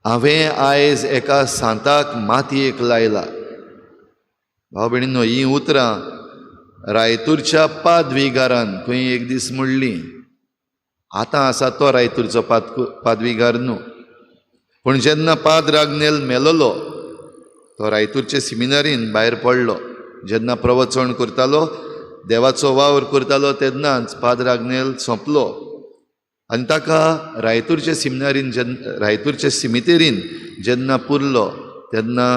हांवें आयज एका सांताक मातयेक लायला. भाव भयणींनो, हीं उतरां रायतूरच्या पादविगारान खंय एक दीस म्हणलीं. आतां आसा तो रायतूरचो पादविगार न्हू, पूण जेन्ना पाद्र आग्नेल मेलोलो तो रायतूरचे सिमिनारीन भायर पडलो. जेन्ना प्रवचन करतालो, देवाचो वावर करतालो, तेन्नाच पाद्र आग्नेल सोंपलो आनी ताका रायतूरचे सिमिनारीन जेन्ना, रायतूरचे सिमितेरीन जेन्ना पुरलो तेन्ना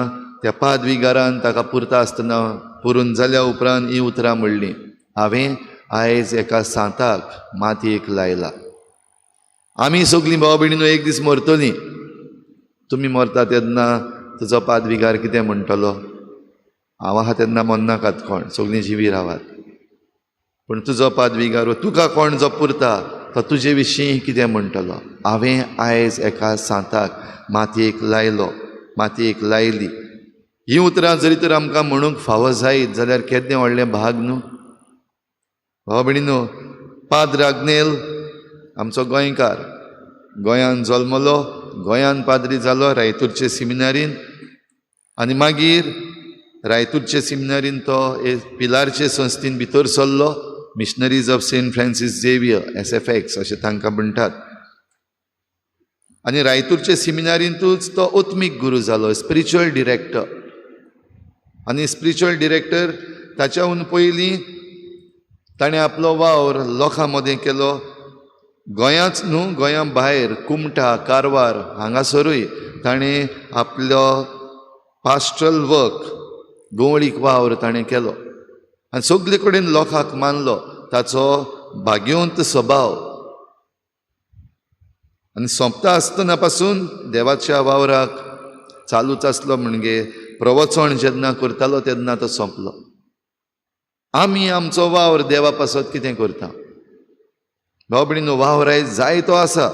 त्या पादविगारान ताका पुरता आसतना, पुरून जाल्या उपरांत हीं उतरां म्हणलीं, हांवें आयज एका सांताक मातयेक लायला. आमी सगलीं भाव भयणीनो एक दीस मरतलीं. तुमी मरता तेन्ना तुजो पादविगार कितें म्हणटलो? हांव आहा तेन्ना मरनाकात कोण, सगलीं जिवी रावात. पूण तुजो पादविगार, तुका कोण जो पुरता तो तुजे विशीं कितें म्हणटलो? हांवें आयज एका सांताक मातयेक लायलो, मातयेक लायली. हीं उतरां जरी तर आमकां म्हणूंक फावो जायत जाल्यार केदें व्हडलें भाग न्हू. भाव भयणीनो, पाद्र आग्नेल आमचो गोंयकार, गोंयान जल्मलो, गोंयान पाद्री जालो रायतूरचे सिमिनारीन आनी मागीर रायतूरचे सिमिनारीन तो पिलारचे संस्थेन भितर सरलो, Missionaries of Saint Francis Xavier, SFX अशें तांकां म्हणटात. आनी रायतूरचे सिमिनारींतूच तो आत्मीक गुरू जालो, स्पिरिच्युअल डिरेक्टर. आनी स्पिरिच्युअल डिरेक्टर ताच्याहून पयलीं ताणें आपलो वावर लोकां मदें केलो. गोंयांच न्हू, गोंया भायर कुमटा, कारवार हांगासरूय ताणें आपलो पास्ट्रल वर्क, गंवळीक वावर ताणें केलो आनी सगले कडेन लोकांक मानलो ताचो भाग्यवंत स्वभाव. आनी सोंपता आसतना पासून देवाच्या वावराक चालूच आसलो. म्हणजे प्रवचन जेन्ना करतालो तेन्ना तो सोंपलो. आमी आमचो वावर देवा पासत कितें करता? भाव भयणीनो, वावर आयज जायतो आसा.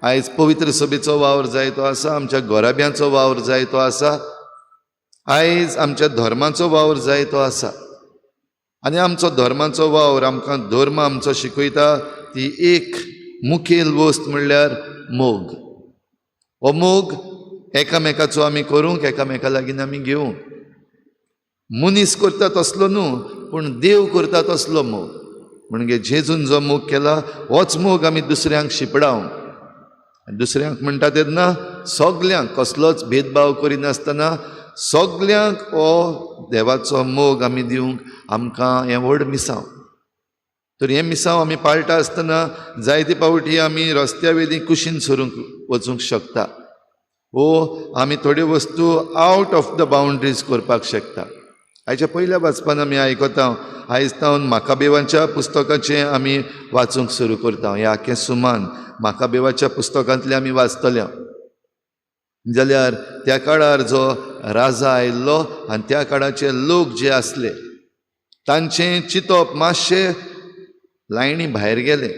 आयज पवित्र सभेचो वावर जायतो आसा, आमच्या घराब्यांचो वावर जायतो आसा, आयज आमच्या धर्माचो वावर जायतो आसा. आनी आमचो धर्माचो वावर, आमकां धर्म आमचो शिकयता ती एक मुखेल वस्त म्हणल्यार मोग. हो मोग एकामेकाचो आमी करूंक, एकामेका लागीं आमी घेवंक. मनीस करता तसलो न्हू, पूण देव करता तसलो मोग. म्हणजे जेजून जो मोग केला होच मोग आमी दुसऱ्यांक शिपडावंक. दुसऱ्यांक म्हणटा तेन्ना सगल्यांक, कसलोच भेदभाव करिनासतना सगल्यांक हो देवाचो मोग आमी दिवंक आमकां हें व्हड मिसांव. तर हें मिसांव आमी पाळटा आसतना जायते फावटी आमी रस्त्या वयली कुशीन सरूंक वचूंक शकता वो आमी थोड्यो वस्तू आवट ऑफ the boundaries करपाक शकता. आयच्या पयल्या वाचपान आमी आयकता, आयज तावन माकाबेवाच्या पुस्तकाचें आमी वाचूंक सुरू करता. हें आख्खें सुमान माकाबेवाच्या पुस्तकांतलें आमी वाचतले. जाल्यार त्या काळार जो राजा आयिल्लो आनी त्या काळाचे लोक जे आसले तांचें चिंतप मातशें लायणी भायर गेलें.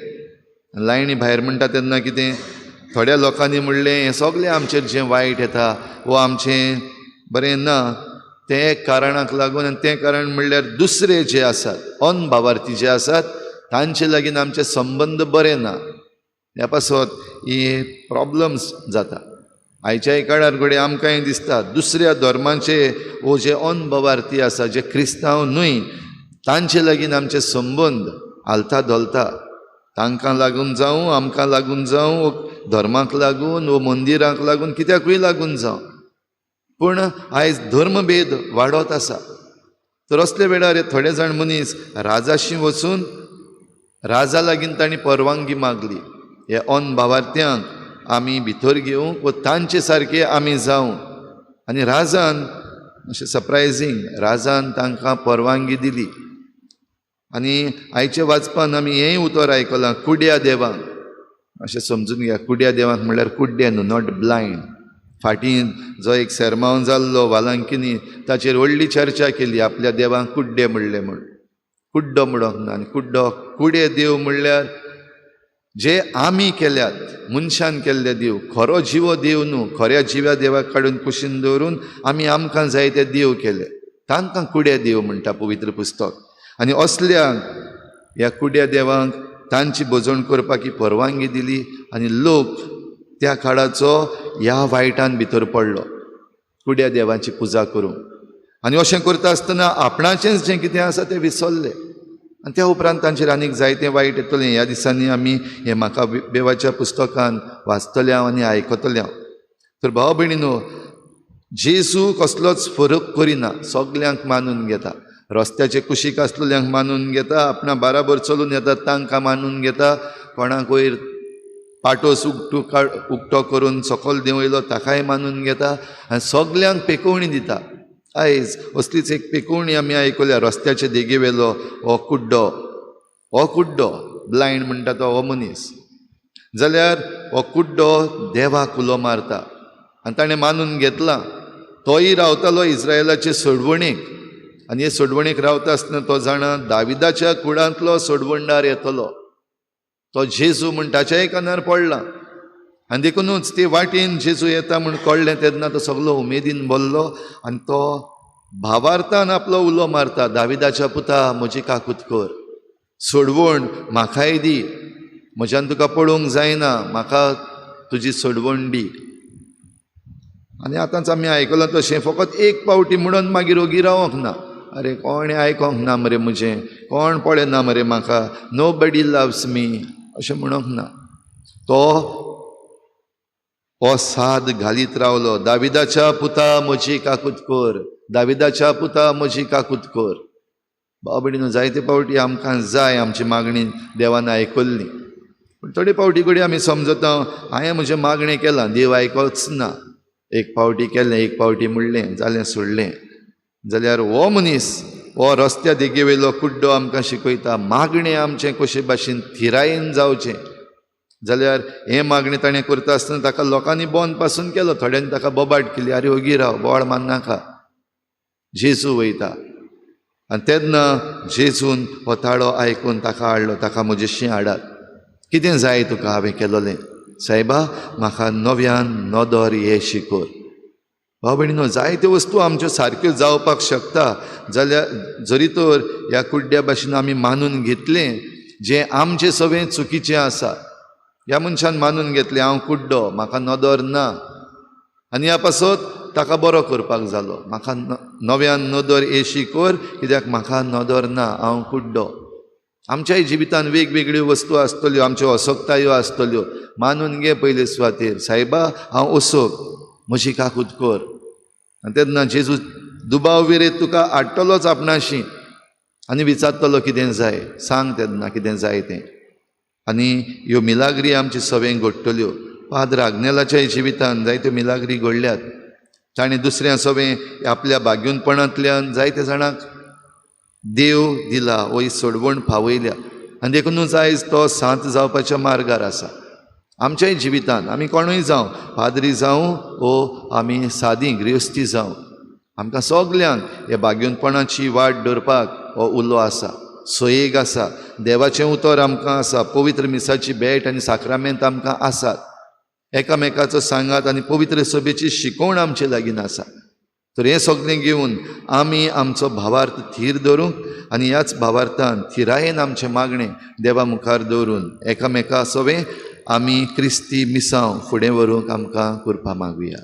लायणी भायर म्हणटा तेन्ना कितें, थोड्या लोकांनी म्हणलें हें सगळें आमचेर जें वायट येता वो आमचें बरें ना तें एक कारणाक लागून, आनी तें कारण म्हणल्यार दुसरे जे आसात अनभावार्थी जे आसात तांचे लागीं आमचे संबंद बरे ना, ह्या पासत ही प्रॉब्लम्स जाता. आयच्याय काळार घडये आमकांय दिसता दुसऱ्या धर्माचे वो जे अनभावार्थी आसा, जे क्रिस्तांव न्हय, तांचे लागीं आमचे संबंद हालता धोलता. तांकां लागून जावं, आमकां लागून जावं, धर्माक लागून वो मंदिराक लागून, कित्याकूय लागून जावं, पूण आयज धर्मभेद वाडत आसा. तर असले वेळार थोडे जाण मनीस राजाशी वचून राजा लागीं तांणी परवानगी मागली, हे अनभावार्थ्यांक आमी भितर घेवंक वो तांचे सारके आमी जावं. आनी राजान अशें सरप्रायजींग, राजान तांकां परवानगी दिली. आनी आयच्या वाचपान आमी हेंय उतर आयकलां, कुड्या देवांक. अशें समजून घ्या, कुड्या देवांक म्हणल्यार कुड्डे न्हू, not blind. फाटीं जो एक सेरमांव जाल्लो वालांकिनी, ताचेर व्हडली चर्चा केली, आपल्या देवांक कुड्डे म्हणले म्हूण. कुड्डो म्हणूंक ना. आनी कुड्डो, कुडे देव म्हणल्यार जे आमी केल्यात, मनशान केल्ले देव, खरो जिवो देव न्हू. खऱ्या जिव्या देवाक काडून कुशीन दवरून आमी आमकां जाय ते देव केले, तांकां कुड्या देव म्हणटा पवित्र पुस्तक. आनी असल्यांक, ह्या कुड्या देवांक तांची भजण करपाक ही परवानगी दिली आनी लोक त्या काळाचो ह्या वायटान भितर पडलो, कुड्या देवांची पुजा करूंक. आनी अशें करता आसतना आपणाचेंच जें कितें आसा तें विसरलें. आनी त्या उपरांत तांचेर आनीक जायतें वायट येतलें. ह्या दिसांनी आमी हें म्हाका देवाच्या पुस्तकान वाचतले हांव आनी आयकतले हांव. तर भाव भयणीनो, जेजू कसलोच फरक करिना, सगल्यांक मानून घेता. रस्त्याचे कुशीक आसलेल्यांक मानून घेता, आपणा बाराबर चलून येता तांकां मानून घेता, कोणाक वयर पाटोस उक्तो करून सकयल देंवयलो ताकाय मानून घेता आनी सगल्यांक पेकोवणी दिता. आयज असलीच एक पेकोवणी आमी आयकल्या. रस्त्याचे देगेवेलो हो कुड्डो, हो कुड्डो ब्लायंड म्हणटा तो हो मनीस, जाल्यार हो कुड्डो देवाक उलो मारता आनी ताणें मानून घेतलां. तोय रावतालो इस्रायलाचे सोडवणेक आनी हे सोडवणेक रावता आसतना तो जाणा दाविदाच्या कुडांतलो सोडवणदार येतलो, तो जेजू म्हण ताच्याय कानार पडला. आनी देखुनूच ते वाटेन जेजू येता म्हूण कळ्ळें तेन्ना तो सगलो उमेदीन बोल्लो आनी तो भावार्थान आपलो उलो मारता, दाविदाच्या पुता म्हजी काकूत कर, सोडवण म्हाकाय दी, म्हज्यान तुका पळोवंक जायना, म्हाका तुजी सोडवण दी. आनी आतांच आमी आयकलां तशें फकत एक पावटी म्हणून मागीर ओगी रावंक ना. अरे कोणें आयकोंक ना मरे म्हजें, कोण पळयना मरे म्हाका, नो बडी लव्स मी अशें म्हणूंक ना. तो हो साद घालीत रावलो, दाविदाच्या पुता म्हजी काकूत कर, दाविदाच्या पुता म्हजी काकूत कर. भाव भयणीनो, जायते पावटी आमकां जाय आमची मागणी देवान आयकल्ली, पूण थोडे पावटी कडेन आमी समजता हांवें म्हजें मागणें केलां, देव आयकोच ना. एक पावटी केलें, एक पावटी म्हणलें, जालें सोडलें. जाल्यार हो मनीस, हो रस्त्या देगेवेलो कुड्डो आमकां शिकयता मागणें आमचें कशे भाशेन थिरायेन जावचें. जाल्यार हें मागणें ताणें करता आसतना ताका लोकांनी बंद पासून केलो, थोड्यांनी ताका बोबाट केली, आरे ओगी राव, बोवाळ मारनाका, जेजू वयता. आनी तेन्ना जेजून हो ताळो आयकून ताका हाडलो, ताका म्हजेशी हाडात, कितें जाय तुका हांवें केलोलें सायबा, म्हाका नव्यान नदर ये शिकोर. भाव भयणीनो, जायत्यो वस्तू आमच्यो सारक्यो जावपाक शकता जाल्यार जरी तर ह्या कुड्ड्या भाशेन आमी मानून घेतलें जें आमचें सगळें चुकीचें आसा. ह्या मनशान मानून घेतलें हांव कुड्डो, म्हाका नदर ना, आनी ह्या पासत ताका बरो करपाक जालो, म्हाका नव्यान नदर येशी कर, कित्याक म्हाका नदर ना, हांव कुड्डो. आमच्याय जिवितान वेगवेगळ्यो वस्तू आसतल्यो, आमच्यो असक्तायो आसतल्यो, मानून घे पयले सुवातेर, सायबा हांव असोक, म्हजी काकूत कर. आनी तेन्ना जेजू दुबाव विरेत तुका हाडटलोच आपणाशी आनी विचारतलो कितें जाय, सांग तेन्ना कितें जाय तें. आनी ह्यो मिलाग्री आमची सगळें घडटल्यो. पाद्र आग्नेलाच्याय जिवितान जायत्यो मिलाग्री घडल्यात. ताणें दुसऱ्या सगळें आपल्या भाग्यूनपणांतल्यान जायत्या जाणांक देव दिला, हो सोडवण पावयल्या आनी देखुनूच आयज तो सांत जावपाच्या मार्गार आसा. आमच्याय जिवितान आमी कोणूय जावं, पाद्री जावं वो आमी सादी गृहस्थी जावं, आमकां सगल्यांक ह्या भाग्यूनपणाची वाट दवरपाक हो उलो आसा, सोयेग आसा, देवाचें उतर आमकां आसा, पवित्र मिसाची भेट आनी साक्रामेंत आमकां आसात, एकामेकाचो सांगात आनी पवित्र सभेची शिकवण आमचे लागीं आसा. तर हें सगळें घेवन आमी आमचो भावार्थ थीर दवरूंक आनी ह्याच भावार्थान थिरायेन आमचें मागणें देवा मुखार दवरून एकामेका सवें आमी क्रिस्ती मिसांव फुडें व्हरूंक आमकां कृपा मागुया.